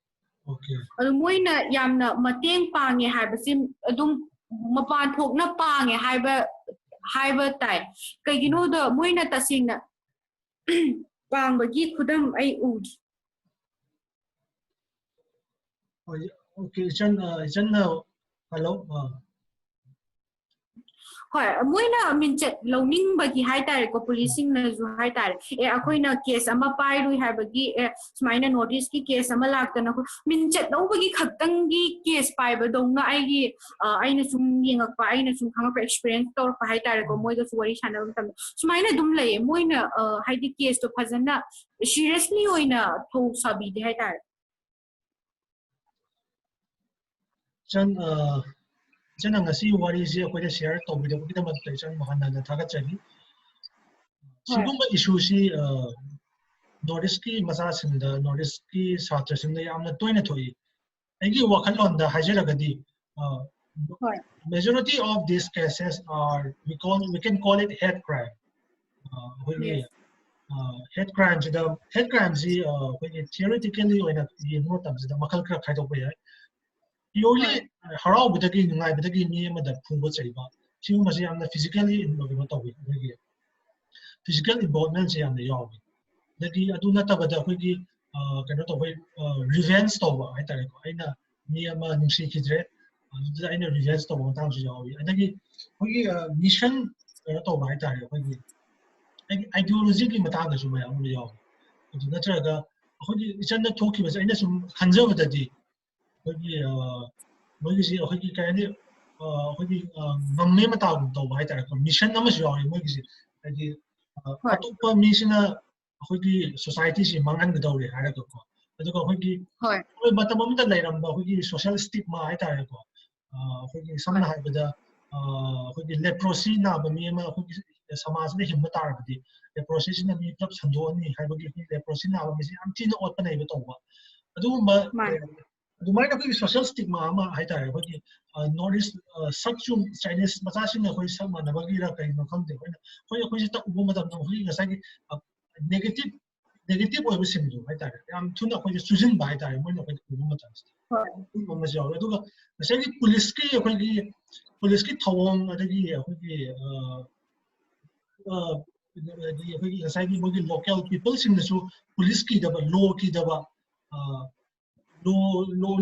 ꯑꯣꯀꯦ꯫ ꯑꯗꯨ ꯃꯣꯏꯅ ꯌꯥꯝꯅ ꯃꯇꯦꯡ ꯄꯥꯡꯉꯦ ꯍꯥꯏꯕꯁꯤ ꯑꯗꯨꯝ ꯃꯄꯥꯟ ꯊꯣꯛꯅ ꯄꯥꯡꯉꯦ ꯍꯥꯏꯕ ꯍꯥꯏꯕ ꯇꯥꯏ꯫ ꯀꯩꯒꯤꯅꯣꯗ ꯃꯣꯏꯅ ꯇꯁꯦꯡꯅ ꯄꯥꯡꯕꯒꯤ ꯈꯨꯗꯝ ꯑꯩ ꯎꯗ꯭ꯔꯤ꯫ ꯍꯣꯏ, okay, ꯏꯆꯟ, ꯑ, ꯏꯆꯟꯅ, hello, ꯑ, ꯍꯣꯏ, ꯃꯣꯏꯅ ꯃꯤꯡꯆꯠ ꯂꯧꯅꯤꯡꯕꯒꯤ ꯍꯥꯏꯇꯥꯔꯦꯀꯣ, ꯄꯨꯂꯤꯁꯁꯤꯡꯅꯁꯨ ꯍꯥꯏꯇꯥꯔꯦ, ꯑꯦ, ꯑꯩꯈꯣꯏꯅ ꯀꯦꯁ ꯑꯃ ꯄꯥꯏꯔꯨꯏ ꯍꯥꯏꯕꯒꯤ, ꯑꯦ, ꯁꯨꯃꯥꯏꯅ ꯅꯣꯔꯠ ꯏꯁꯀꯤ ꯀꯦꯁ ꯑꯃ ꯂꯥꯛꯇꯅ ꯑꯩꯈꯣꯏ ꯃꯤꯡꯆꯠ ꯂꯧꯕꯒꯤ ꯈꯛꯇꯪꯒꯤ ꯀꯦꯁ ꯄꯥꯏꯕꯗꯧꯅ ꯑꯩꯒꯤ, ꯑ, ꯑꯩꯅ ꯁꯨꯝ ꯌꯦꯡꯉꯛꯄ, ꯑꯩꯅ ꯁꯨꯝ ꯈꯪꯉꯛꯄ, ꯑꯦꯛꯁꯄꯤꯔꯤꯌꯦꯟꯁ ꯇꯧꯔꯛꯄ ꯍꯥꯏꯇꯥꯔꯦꯀꯣ, ꯃꯣꯏꯒꯁꯨ ꯋꯥꯔꯤ ꯁꯥꯟꯅꯕ ꯃꯇꯝꯗ ꯁꯨꯃꯥꯏꯅ ꯑꯗꯨꯝ ꯂꯩꯌꯦ꯫ ꯃꯣꯏꯅ, ꯑ, ꯍꯥꯏꯗꯤ ꯀꯦꯁꯇꯣ ꯐꯖꯅ ꯁꯤꯔꯤꯌꯁꯂꯤ ꯑꯣꯏꯅ ꯊꯧ ꯁꯥꯕꯤꯗꯦ ꯍꯥꯏꯇꯥꯔꯦ꯫ ꯏꯆꯟ, ꯑ, ꯏꯆꯟꯅ ꯉꯁꯤ ꯋꯥꯔꯤꯁꯤ ꯑꯩꯈꯣꯏꯗ ꯁꯤꯌꯔ ꯇꯧꯕꯤꯔꯛꯄꯒꯤꯗꯃꯛꯇ ꯏꯆꯟꯕꯨ ꯍꯟꯅ ꯍꯟꯅ ꯊꯥꯒꯠꯆꯔꯤ꯫ ꯁꯤꯒꯨꯝꯕ ꯏꯁꯨꯁꯤ, ꯑ, ꯅꯣꯔꯠ ꯏꯁꯀꯤ ꯃꯆꯥꯁꯤꯡꯗ, ꯅꯣꯔꯠ ꯏꯁꯀꯤ ꯁꯥꯇ꯭ꯔꯁꯤꯡꯗ ꯌꯥꯝꯅ ꯇꯣꯏꯅ ꯊꯣꯛꯏ꯫ ꯑꯩꯒꯤ ꯋꯥꯈꯜꯂꯣꯟꯗ ꯍꯥꯏꯖꯔꯒꯗꯤ, ꯑ, ꯍꯣꯏ꯫ Majority of these cases are, we call, we can call it hate crime. ꯑ, ꯑꯩꯈꯣꯏꯒꯤ, Yes. ꯑ, hate crimeꯁꯤꯗ, hate crimeꯁꯤ, ꯑ, ꯑꯩꯈꯣꯏꯒꯤ theoretically ꯑꯣꯏꯅ ꯌꯦꯡꯕ ꯃꯇꯝꯁꯤꯗ ꯃꯈꯜ ꯈꯔ ꯈꯥꯏꯗꯣꯛꯄ ꯌꯥꯏ꯫ Purely ꯍꯣꯏ꯫ ꯍꯔꯥꯎꯕꯗꯒꯤ, ꯅꯨꯡꯉꯥꯏꯕꯗꯒꯤ ꯃꯤ ꯑꯃꯗ ꯐꯨꯕ ꯆꯩꯕ, ꯁꯤꯒꯨꯝꯕꯁꯤ ꯌꯥꯝꯅ physically ꯀꯩꯅꯣ ꯇꯧꯋꯤ, ꯑꯩꯈꯣꯏꯒꯤ physical involvementꯁꯦ ꯌꯥꯝꯅ ꯌꯥꯎꯋꯤ꯫ ꯑꯗꯒꯤ ꯑꯗꯨ ꯅꯠꯇꯕꯗ ꯑꯩꯈꯣꯏꯒꯤ, ꯑ, ꯀꯩꯅꯣ ꯇꯧꯕ, ꯑ, revenge ꯇꯧꯕ ꯍꯥꯏꯇꯥꯔꯦꯀꯣ, ꯑꯩꯅ ꯃꯤ ꯑꯃ ꯅꯨꯡꯁꯤꯈꯤꯗ꯭ꯔꯦ, ꯑꯗꯨꯗ ꯑꯩꯅ revenge ꯇꯧꯕ ꯃꯇꯥꯡꯁꯨ ꯌꯥꯎꯋꯤ꯫ ꯑꯗꯒꯤ ꯑꯩꯈꯣꯏꯒꯤ, ꯑ, mission ꯀꯩꯅꯣ ꯇꯧꯕ ꯍꯥꯏꯇꯥꯔꯦ, ꯑꯩꯈꯣꯏꯒꯤ ꯑꯩꯒꯤ ideologyꯒꯤ ꯃꯇꯥꯡꯗꯁꯨ ꯃꯌꯥꯝ ꯑꯃ ꯌꯥꯎꯋꯤ꯫ ꯑꯗꯨ ꯅꯠꯇ꯭ꯔꯒ ꯑꯩꯈꯣꯏꯒꯤ ꯏꯆꯟꯗ ꯊꯣꯛꯈꯤꯕꯁꯦ ꯑꯩꯅ ꯁꯨꯝ ꯈꯟꯖꯕꯗꯗꯤ ꯑꯩꯈꯣꯏꯒꯤ, ꯑ, ꯃꯣꯏꯒꯤꯁꯤ ꯑꯩꯈꯣꯏꯒꯤ ꯀꯩ ꯍꯥꯏꯅꯤ, ꯑ, ꯑꯩꯈꯣꯏꯒꯤ, ꯑ, ꯉꯝꯃꯦ ꯃꯇꯥꯒꯨꯝ ꯇꯧꯕ ꯍꯥꯏꯇꯥꯔꯦꯀꯣ, mission ꯑꯃꯁꯨ ꯌꯥꯎꯔꯤ ꯃꯣꯏꯒꯤꯁꯤ꯫ ꯍꯥꯏꯗꯤ, ꯑ, ꯍꯣꯏ꯫ ꯑꯇꯣꯞꯄ ꯃꯤꯁꯤꯅ ꯑꯩꯈꯣꯏꯒꯤ societyꯁꯤ ꯃꯥꯡꯍꯟꯒꯗꯧꯔꯦ ꯍꯥꯏꯔꯒꯀꯣ, ꯑꯗꯨꯒ ꯑꯩꯈꯣꯏꯒꯤ ꯍꯣꯏ꯫ ꯑꯩꯈꯣꯏ ꯃꯇꯝ ꯑꯃꯗ ꯂꯩꯔꯝꯕ ꯑꯩꯈꯣꯏꯒꯤ social stigma ꯍꯥꯏꯇꯥꯔꯦꯀꯣ, ꯑ, ꯑꯩꯈꯣꯏꯒꯤ ꯁꯝꯅ ꯍꯣꯏ꯫ ꯍꯥꯏꯔꯕꯗ, ꯑ, ꯑꯩꯈꯣꯏꯒꯤ leprosy ꯅꯥꯕ ꯃꯤ ꯑꯃ ꯑꯩꯈꯣꯏꯒꯤ ꯁꯃꯥꯖꯅ ꯍꯤꯡꯕ ꯇꯥꯔꯒꯗꯤ leprosyꯁꯤꯅ ꯃꯤ ꯄꯨꯂꯞ ꯁꯟꯗꯣꯛꯑꯅꯤ ꯍꯥꯏꯕꯒꯤ ꯑꯩꯈꯣꯏꯒꯤ leprosy ꯅꯥꯕ ꯃꯤꯁꯦ ꯌꯥꯝ ꯊꯤꯅ ꯑꯣꯠꯄꯅꯩꯕ ꯇꯧꯕ꯫ ꯑꯗꯨꯒꯨꯝꯕ ꯃꯥꯅꯦ꯫ ꯂꯩꯔꯝꯃꯤ꯫ ꯑꯗꯨꯃꯥꯏꯅ ꯑꯩꯈꯣꯏꯒꯤ social stigma ꯑꯃ ꯍꯥꯏꯇꯥꯔꯦ, ꯑꯩꯈꯣꯏꯒꯤ, ꯑ, North East, ꯑ, ꯁꯛꯁꯨ Chinese ꯃꯆꯥꯁꯤꯡꯅ ꯑꯩꯈꯣꯏ ꯁꯛ ꯃꯥꯟꯅꯕꯒꯤꯔ ꯀꯩꯅꯣ ꯈꯪꯗꯦ, ꯑꯩꯈꯣꯏꯅ ꯑꯩꯈꯣꯏ, ꯑꯩꯈꯣꯏꯁꯦ ꯇꯛ ꯎꯕ ꯃꯇꯝꯗ ꯑꯩꯈꯣꯏꯒꯤ ꯉꯁꯥꯏꯒꯤ, ꯑ, negative negative ꯑꯣꯏꯕꯁꯤꯡꯗꯣ ꯍꯥꯏꯇꯥꯔꯦ, ꯌꯥꯝ ꯊꯨꯅ ꯑꯩꯈꯣꯏꯗ ꯆꯨꯁꯤꯟꯕ ꯍꯥꯏꯇꯥꯔꯦ, ꯃꯣꯏꯅ ꯑꯩꯈꯣꯏꯗ ꯎꯕ ꯃꯇꯝꯁꯤꯗ꯫ ꯍꯣꯏ꯫ ꯑꯗꯨꯒꯨꯝꯕ ꯑꯃꯁꯨ ꯌꯥꯎꯔꯦ꯫ ꯑꯗꯨꯒ ꯉꯁꯥꯏꯒꯤ ꯄꯨꯂꯤꯁꯀꯤ ꯑꯩꯈꯣꯏꯒꯤ ꯄꯨꯂꯤꯁꯀꯤ ꯊꯧꯑꯣꯡ, ꯑꯗꯒꯤ ꯑꯩꯈꯣꯏꯒꯤ ꯑ, ꯑ, ꯍꯥꯏꯗꯤ ꯑꯩꯈꯣꯏꯒꯤ ꯉꯁꯥꯏꯒꯤ ꯃꯣꯏꯒꯤ local peopleꯁꯤꯡꯅꯁꯨ ꯄꯨꯂꯤꯁ ꯀꯤꯗꯕ, ꯂꯣ ꯀꯤꯗꯕ, ꯂꯣ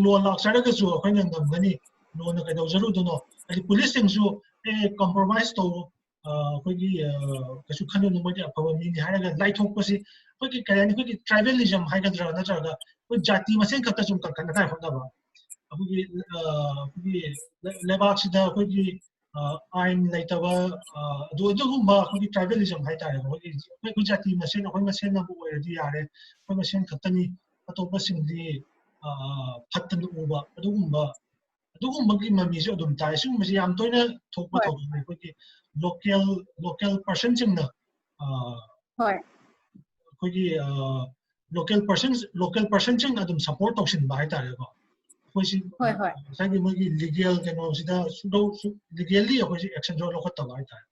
ꯂꯣ ꯂꯥꯛꯆꯔꯒꯁꯨ ꯑꯩꯈꯣꯏꯅ ꯉꯝꯒꯅꯤ, ꯂꯣꯅ ꯀꯩꯗꯧꯖꯔꯨꯗꯣꯏꯅꯣ, ꯍꯥꯏꯗꯤ ꯄꯨꯂꯤꯁꯁꯤꯡꯁꯨ ꯑꯦ compromise ꯇꯧ, ꯑ, ꯑꯩꯈꯣꯏꯒꯤ ꯑ, ꯀꯩꯁꯨ ꯈꯜꯂꯨꯅꯨ, ꯃꯣꯏꯗꯤ ꯑꯐꯕ ꯃꯤꯅꯤ ꯍꯥꯏꯔꯒ ꯂꯥꯏꯊꯣꯛꯄꯁꯤ ꯑꯩꯈꯣꯏꯒꯤ ꯀꯩ ꯍꯥꯏꯅꯤ, ꯑꯩꯈꯣꯏꯒꯤ tribalism ꯍꯥꯏꯒꯗ꯭ꯔꯥ, ꯅꯠꯇ꯭ꯔꯒ ꯑꯩꯈꯣꯏ ꯖꯥꯇꯤ ꯃꯁꯦꯟ ꯈꯛꯇ ꯁꯨꯝ ꯀꯟꯈꯠꯅꯉꯥꯏ ꯍꯣꯠꯅꯕ, ꯑꯩꯈꯣꯏꯒꯤ ꯑ, ꯑꯩꯈꯣꯏꯒꯤ ꯂꯩ- ꯂꯩꯕꯥꯛꯁꯤꯗ ꯑꯩꯈꯣꯏꯒꯤ ꯑ, ꯑꯥꯏꯟ ꯂꯩꯇꯕ, ꯑ, ꯑꯗꯨ ꯑꯗꯨꯒꯨꯝꯕ ꯑꯩꯈꯣꯏꯒꯤ tribalism ꯍꯥꯏꯇꯥꯔꯦ, ꯑꯩꯈꯣꯏꯒꯤ ꯑꯩꯈꯣꯏ ꯑꯩꯈꯣꯏ ꯖꯥꯇꯤ ꯃꯁꯦꯟ, ꯑꯩꯈꯣꯏ ꯃꯁꯦꯟꯅꯕꯨ ꯑꯣꯏꯔꯗꯤ ꯌꯥꯔꯦ, ꯑꯩꯈꯣꯏ ꯃꯁꯦꯟ ꯈꯛꯇꯅꯤ, ꯑꯇꯣꯞꯄꯁꯤꯡꯗꯤ ꯑ, ꯐꯠꯇꯅ ꯎꯕ, ꯑꯗꯨꯒꯨꯝꯕ ꯑꯗꯨꯒꯨꯝꯕꯒꯤ ꯃꯃꯤꯁꯨ ꯑꯗꯨꯝ ꯇꯥꯏ꯫ ꯁꯤꯒꯨꯝꯕꯁꯤ ꯌꯥꯝ ꯇꯣꯏꯅ ꯊꯣꯛꯄ ꯍꯣꯏ꯫ ꯊꯧꯗꯣꯛꯅꯤ꯫ ꯑꯩꯈꯣꯏꯒꯤ local local personꯁꯤꯡꯅ ꯑ, ꯍꯣꯏ꯫ ꯑꯩꯈꯣꯏꯒꯤ local persons local personꯁꯤꯡ ꯑꯗꯨꯝ support ꯇꯧꯁꯤꯟꯕ ꯍꯥꯏꯇꯥꯔꯦꯀꯣ꯫ ꯑꯩꯈꯣꯏꯁꯤ ꯍꯣꯏ, ꯍꯣꯏ꯫ ꯉꯁꯥꯏꯒꯤ ꯃꯣꯏꯒꯤ legal ꯀꯩꯅꯣꯁꯤꯗ ꯁꯨꯡꯂꯧ legally ꯑꯩꯈꯣꯏꯁꯤ actionꯁꯨ ꯂꯧꯈꯠꯇꯕ ꯍꯥꯏꯇꯥꯔꯦ꯫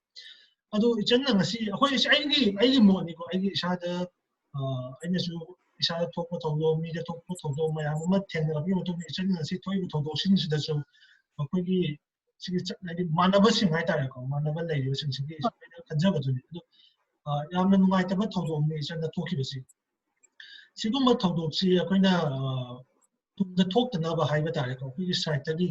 ꯑꯗꯣ ꯏꯆꯟꯅ ꯉꯁꯤ ꯑꯩꯈꯣꯏ ꯑꯩꯒꯤ ꯑꯩꯒꯤ ꯃꯣꯠꯅꯤꯀꯣ, ꯑꯩꯒꯤ ꯏꯁꯥꯗ ꯑ, ꯑꯩꯅꯁꯨ ꯏꯁꯥꯗ ꯊꯣꯛꯄ ꯊꯧꯗꯣꯛ, ꯃꯤꯗ ꯊꯣꯛꯄ ꯊꯧꯗꯣꯛ ꯃꯌꯥꯝ ꯑꯃ ꯊꯦꯡꯅꯔꯛꯄꯒꯤ ꯃꯇꯨꯡꯗ ꯏꯆꯟꯅ ꯉꯁꯤ ꯊꯣꯛꯏꯕ ꯊꯧꯗꯣꯛꯁꯤꯡꯁꯤꯗꯁꯨ ꯑꯩꯈꯣꯏꯒꯤ ꯁꯤꯒꯤ ꯆꯠ- ꯍꯥꯏꯗꯤ ꯃꯥꯟꯅꯕꯁꯤꯡ ꯍꯥꯏꯇꯥꯔꯦꯀꯣ, ꯃꯥꯟꯅꯕ ꯂꯩꯔꯤꯕꯁꯤꯡꯁꯤꯒꯤ ꯑꯩꯅ ꯈꯟꯖꯕꯗꯨꯅꯤ꯫ ꯑꯗꯣ ꯑ, ꯌꯥꯝꯅ ꯅꯨꯡꯉꯥꯏꯇꯕ ꯊꯧꯗꯣꯛꯅꯤ ꯏꯆꯟꯅ ꯊꯣꯛꯈꯤꯕꯁꯤ꯫ ꯁꯤꯒꯨꯝꯕ ꯊꯧꯗꯣꯛꯁꯤ ꯑꯩꯈꯣꯏꯅ ꯑ, ꯇꯨꯡꯗ ꯊꯣꯛꯇꯅꯕ ꯍꯥꯏꯕ ꯇꯥꯔꯦꯀꯣ, ꯑꯩꯈꯣꯏꯒꯤ sideꯇꯒꯤ,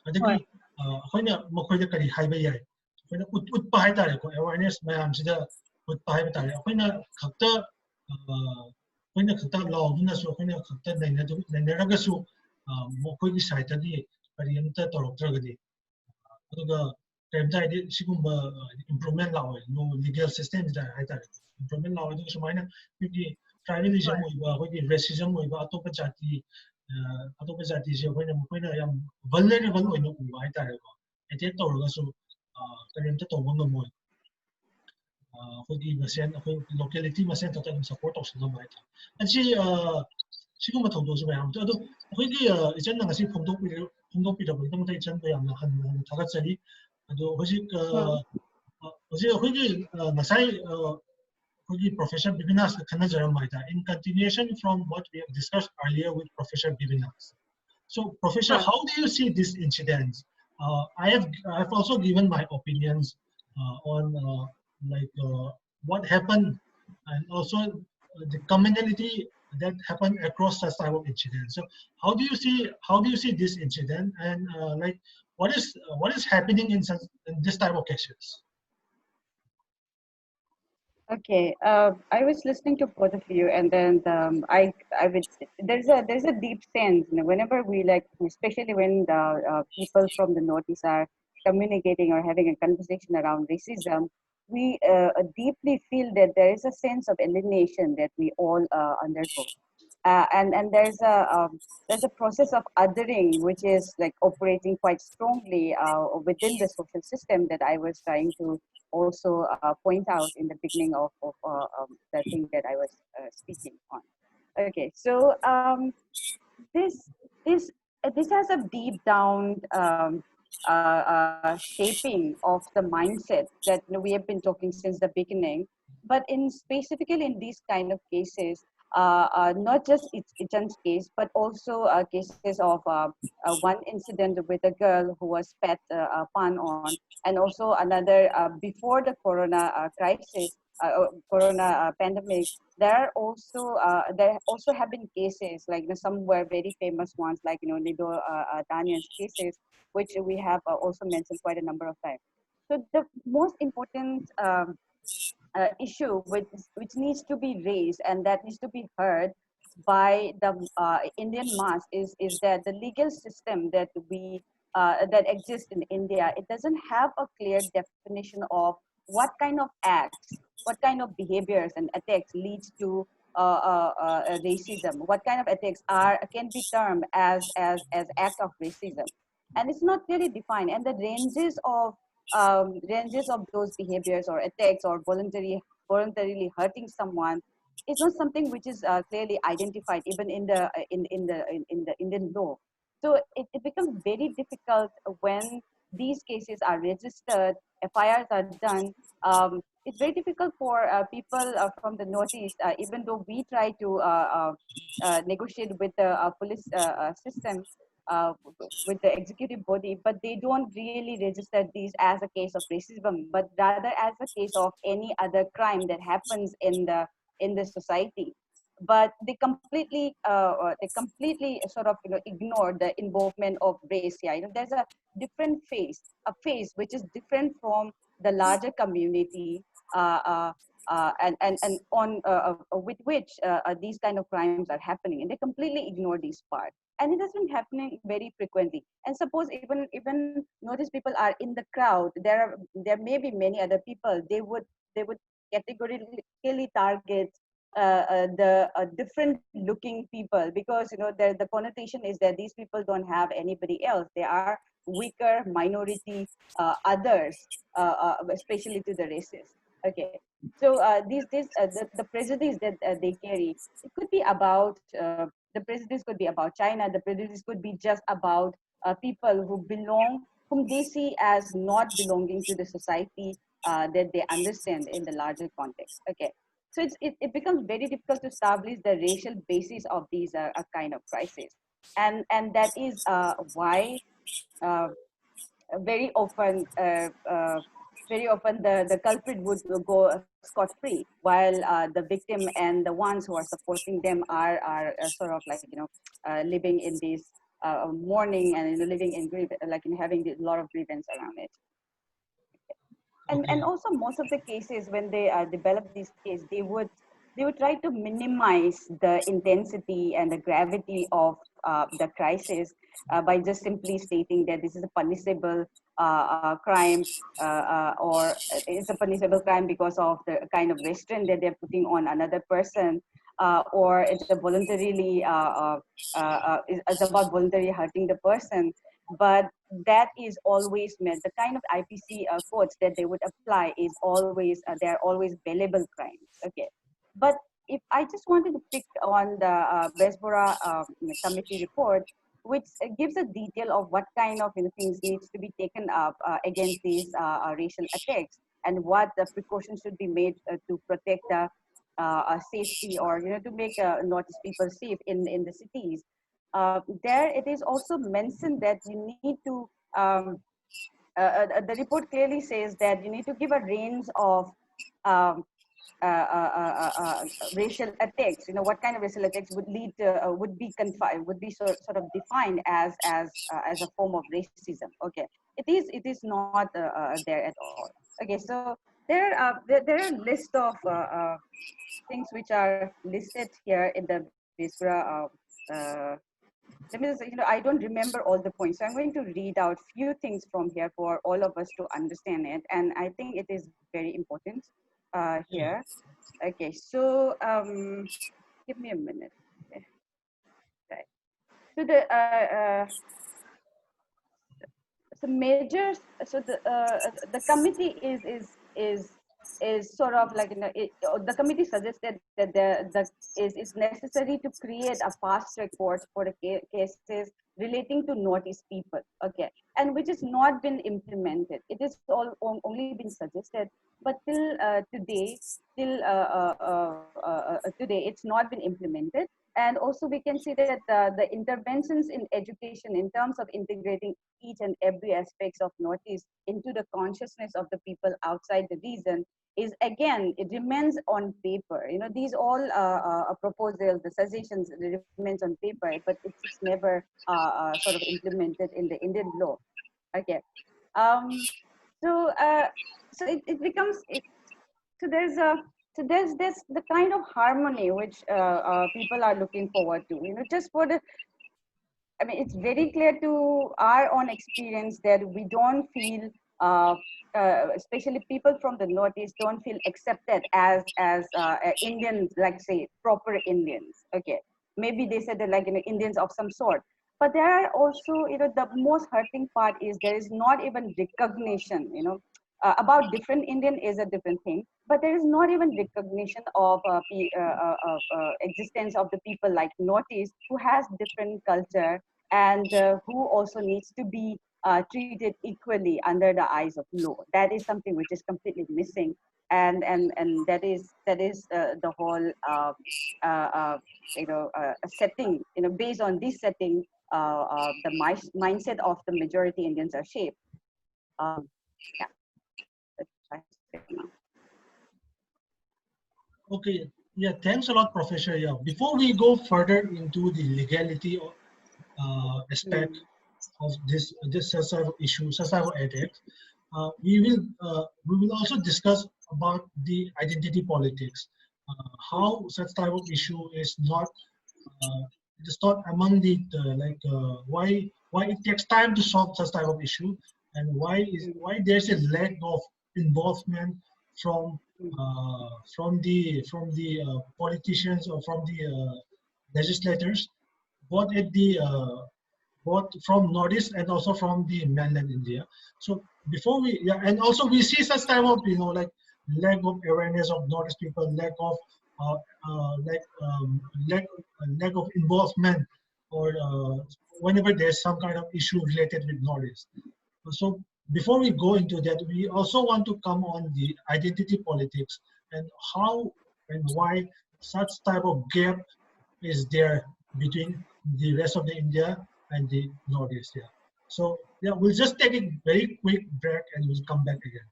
ꯑꯗꯒꯤ ꯍꯣꯏ꯫ ꯑ, ꯑꯩꯈꯣꯏꯅ ꯃꯈꯣꯏꯗ ꯀꯔꯤ ꯍꯥꯏꯕ ꯌꯥꯏ, ꯑꯩꯈꯣꯏꯅ ꯎꯠ- ꯎꯠꯄ ꯍꯥꯏꯇꯥꯔꯦꯀꯣ, awareness ꯃꯌꯥꯝꯁꯤꯗ ꯎꯠꯄ ꯍꯥꯏꯕ ꯇꯥꯔꯦ꯫ ꯑꯩꯈꯣꯏꯅ ꯈꯛꯇ ꯑ, ꯑꯩꯈꯣꯏꯅ ꯈꯛꯇ ꯂꯥꯎꯗꯨꯅꯁꯨ, ꯑꯩꯈꯣꯏꯅ ꯈꯛꯇ ꯅꯩꯅꯗꯨ- ꯅꯩꯅꯔꯒꯁꯨ ꯑ, ꯃꯈꯣꯏꯒꯤ sideꯇꯒꯤ ꯀꯔꯤꯝꯇ ꯇꯧꯔꯛꯇ꯭ꯔꯒꯗꯤ, ꯑꯗꯨꯒ ꯀꯔꯤꯝꯇ ꯍꯥꯏꯗꯤ ꯁꯤꯒꯨꯝꯕ improvement ꯂꯥꯛꯑꯣꯏ, ꯂꯣ legal systemꯁꯤꯗ ꯍꯥꯏꯇꯥꯔꯦ, improvement ꯂꯥꯛꯑꯣꯏ꯫ ꯑꯗꯨꯒ ꯁꯨꯃꯥꯏꯅ ꯑꯩꯈꯣꯏꯒꯤ tribalism ꯍꯣꯏ꯫ ꯑꯣꯏꯕ, ꯑꯩꯈꯣꯏꯒꯤ racism ꯑꯣꯏꯕ, ꯑꯇꯣꯞꯄ ꯖꯥꯇꯤ ꯑ, ꯑꯇꯣꯞꯄ ꯖꯥꯇꯤꯁꯦ ꯑꯩꯈꯣꯏꯅ ꯃꯈꯣꯏꯅ ꯌꯥꯝ vulnerable ꯑꯣꯏꯅ ꯎꯕ ꯍꯥꯏꯇꯥꯔꯦꯀꯣ, attack ꯇꯧꯔꯒꯁꯨ ꯑ, ꯀꯔꯤꯝꯇ ꯇꯧꯕ ꯉꯝꯃꯣꯏ꯫ ꯑ, ꯑꯩꯈꯣꯏꯒꯤ ꯃꯁꯦꯟ, ꯑꯩꯈꯣꯏ locality ꯃꯁꯦꯟ ꯈꯛꯇ ꯑꯗꯨꯝ support ꯇꯧꯁꯤꯟꯅꯕ ꯍꯥꯏꯇꯥꯔꯦ꯫ ꯑꯁꯤ ꯑ, ꯁꯤꯒꯨꯝꯕ ꯊꯧꯗꯣꯛꯁꯨ ꯃꯌꯥꯝ ꯊꯣꯛꯑꯦ꯫ ꯑꯗꯣ ꯑꯩꯈꯣꯏꯒꯤ ꯑ, ꯏꯆꯟꯅ ꯉꯁꯤ ꯐꯣꯡꯗꯣꯛꯄꯤꯔ- ꯐꯣꯡꯗꯣꯛꯄꯤꯔꯛꯄꯒꯤꯗꯃꯛꯇ ꯏꯆꯟꯕꯨ ꯌꯥꯝꯅ ꯍꯟꯅ ꯍꯟꯅ ꯊꯥꯒꯠꯆꯔꯤ꯫ ꯑꯗꯣ ꯍꯧꯖꯤꯛ ꯑ, ꯎꯝ꯫ ꯑ, ꯍꯧꯖꯤꯛ ꯑꯩꯈꯣꯏꯒꯤ ꯑ, ꯉꯁꯥꯏ ꯑ, ꯑꯩꯈꯣꯏꯒꯤ Professor Bibina's ꯈꯟꯅꯖꯔꯝꯕ ꯍꯥꯏꯇꯥꯔꯦ, in continuation from what we have discussed earlier with Professor Bibina's. So, Professor, Sure. How do you see this incident? Uh, I have I've also given my opinions uh, on uh, like uh, what happened and also uh, the commonality that happened across such type of incidents. So, how do you see how do you see this incident and uh, like what is uh, what is happening in such in this type of cases? Okay, uh, I was listening to both of you, and then um, I, I would, there's a, there's a deep sense, you know, whenever we, like, especially when the uh, people from the Northeast are communicating or having a conversation around racism, we uh, deeply feel that there is a sense of alienation that we all uh, undergo. Uh, and and there's a um, there's a process of othering, which is, like, operating quite strongly uh, within the social system that I was trying to also uh, point out in the beginning of, of uh, um, the thing that I was uh, speaking on. Okay, so um, this this uh, this has a deep down um, uh, uh, shaping of the mindset that, you know, we have been talking since the beginning. But in specifically in these kind of cases, uh, uh, not just Ichan's case, but also uh, cases of uh, uh, one incident with a girl who was spat uh, uh, upon on, and also another uh, before the corona uh, crisis, uh, uh, corona uh, pandemic. There are also uh, there also have been cases like, you know, some were very famous ones, like, you know, Nido uh, uh, Daniel's cases, which we have uh, also mentioned quite a number of times. So the most important um, uh, issue which which needs to be raised and that needs to be heard by the uh, Indian mass is is that the legal system that we uh, that exists in India, it doesn't have a clear definition of what kind of acts, what kind of behaviors and attacks leads to uh, uh, uh, racism. What kind of attacks are can be termed as as as act of racism, and it's not clearly defined. And the ranges of um, ranges of those behaviors or attacks or voluntary voluntarily hurting someone is not something which is uh, clearly identified even in the uh, in in the in, in the Indian law. So it, it becomes very difficult when these cases are registered, F I Rs are done. Um, it's very difficult for uh, people uh, from the Northeast, uh, even though we try to uh, uh, uh, negotiate with the uh, police uh, uh, system, uh, with the executive body, but they don't really register these as a case of racism, but rather as a case of any other crime that happens in the in the society. But they completely, uh, uh, they completely sort of, you know, ignore the involvement of race here. You know, there's a different phase, a phase which is different from the larger community, uh, uh, uh, and and and on uh, uh, with which uh, uh, these kind of crimes are happening, and they completely ignore these parts. And it has been happening very frequently. And suppose even even Northeast people are in the crowd, there are there may be many other people. They would they would categorically target uh, uh, the uh, different looking people, because, you know, the, the connotation is that these people don't have anybody else. They are weaker minority, uh, others, uh, uh, especially to the races. Okay, so uh, these these uh, the, the prejudice that uh, they carry, it could be about uh, the prejudice could be about China. The prejudice could be just about uh, people who belong, whom they see as not belonging to the society uh, that they understand in the larger context. Okay, so it's, it, it becomes very difficult to establish the racial basis of these uh, uh, kind of crises, and and that is uh, why uh, very often uh, uh, very often the, the culprit would go scot free, while uh, the victim and the ones who are supporting them are are uh, sort of, like, you know, uh, living in this uh, mourning and, you know, living in grief, like, in having a lot of grievance around it. And and also, most of the cases when they uh, develop these cases, they would they would try to minimize the intensity and the gravity of uh, the crisis uh, by just simply stating that this is a punishable uh, uh, crime, uh, uh, or it's a punishable crime because of the kind of restraint that they're putting on another person, uh, or it's a voluntarily uh, uh, uh, uh, it's about voluntarily hurting the person. But that is always meant, the kind of I P C uh, codes that they would apply is always uh, they are always bailable crimes. Okay, but if I just wanted to pick on the uh, Westboro uh, committee report, which uh, gives a detail of what kind of, you know, things needs to be taken up uh, against these uh, uh, racial attacks and what the precautions should be made uh, to protect the uh, uh, safety, or, you know, to make uh, Northeast people safe in, in the cities. Uh, there it is also mentioned that you need to, um, uh, uh, the report clearly says that you need to give a range of um, uh, uh, uh, uh, uh, racial attacks, you know, what kind of racial attacks would lead to, uh, would be confined, would be sort, sort of defined as, as, uh, as a form of racism. Okay, it is, it is not uh, uh, there at all. Okay, so there are, there, there are a list of uh, uh, things which are listed here in the Bessborough. Uh, uh, let me just, you know, I don't remember all the points, so I'm going to read out few things from here for all of us to understand it, and I think it is very important uh, here. Okay, so um, give me a minute. Okay. Right. So the uh, uh, the major, so the uh, the committee is is is is sort of like, you know, it, uh, the committee suggested that the the is is necessary to create a fast track court for the ca- cases relating to Northeast people. Okay, and which has not been implemented. It has all on- only been suggested, but till uh, today, till uh, uh, uh, uh, uh, today, it's not been implemented. And also, we can see that uh, the interventions in education in terms of integrating each and every aspects of Northeast into the consciousness of the people outside the region is, again, it remains on paper. You know, these all uh, uh, proposals, the suggestions, it remains on paper, but it's never uh, uh, sort of implemented in the Indian law. Okay. Um, so uh, so it, it becomes it, so there's a so there's this the kind of harmony which uh, uh, people are looking forward to. You know, just for the I mean, it's very clear to our own experience that we don't feel, uh, uh, especially people from the Northeast, don't feel accepted as as uh, uh, Indians, like say proper Indians. Okay, maybe they said that, like, you know, Indians of some sort. But there are also, you know, the most hurting part is there is not even recognition. You know, uh, about different Indian is a different thing, but there is not even recognition of uh, pe- uh, uh, of uh, existence of the people like Northeast who has different culture, and uh, who also needs to be uh, treated equally under the eyes of law. That is something which is completely missing, and and and that is that is uh, the whole uh, uh, uh, you know uh, setting. You know, based on this setting, uh, uh, the mi- mindset of the majority Indians are shaped. Um, yeah. Okay, yeah, thanks a lot, Professor. Yeah, before we go further into the legality uh, aspect of this this such type of issue, such type of ethics, uh, we will uh, we will also discuss about the identity politics, uh, how such type of issue is not uh, it is not among the uh, like uh, why why it takes time to solve such type of issue, and why is why there's a lack of involvement from uh, from the from the uh, politicians or from the uh, legislators, both at the uh, both from Northeast and also from the mainland India. So before we yeah, and also we see such type of you know like lack of awareness of Northeast people, lack of uh, uh, like um, lack lack of involvement or uh, whenever there's some kind of issue related with Northeast. So before we go into that, we also want to come on the identity politics and how and why such type of gap is there between the rest of the India and the Northeast. Yeah. So yeah, we'll just take a very quick break and we'll come back again.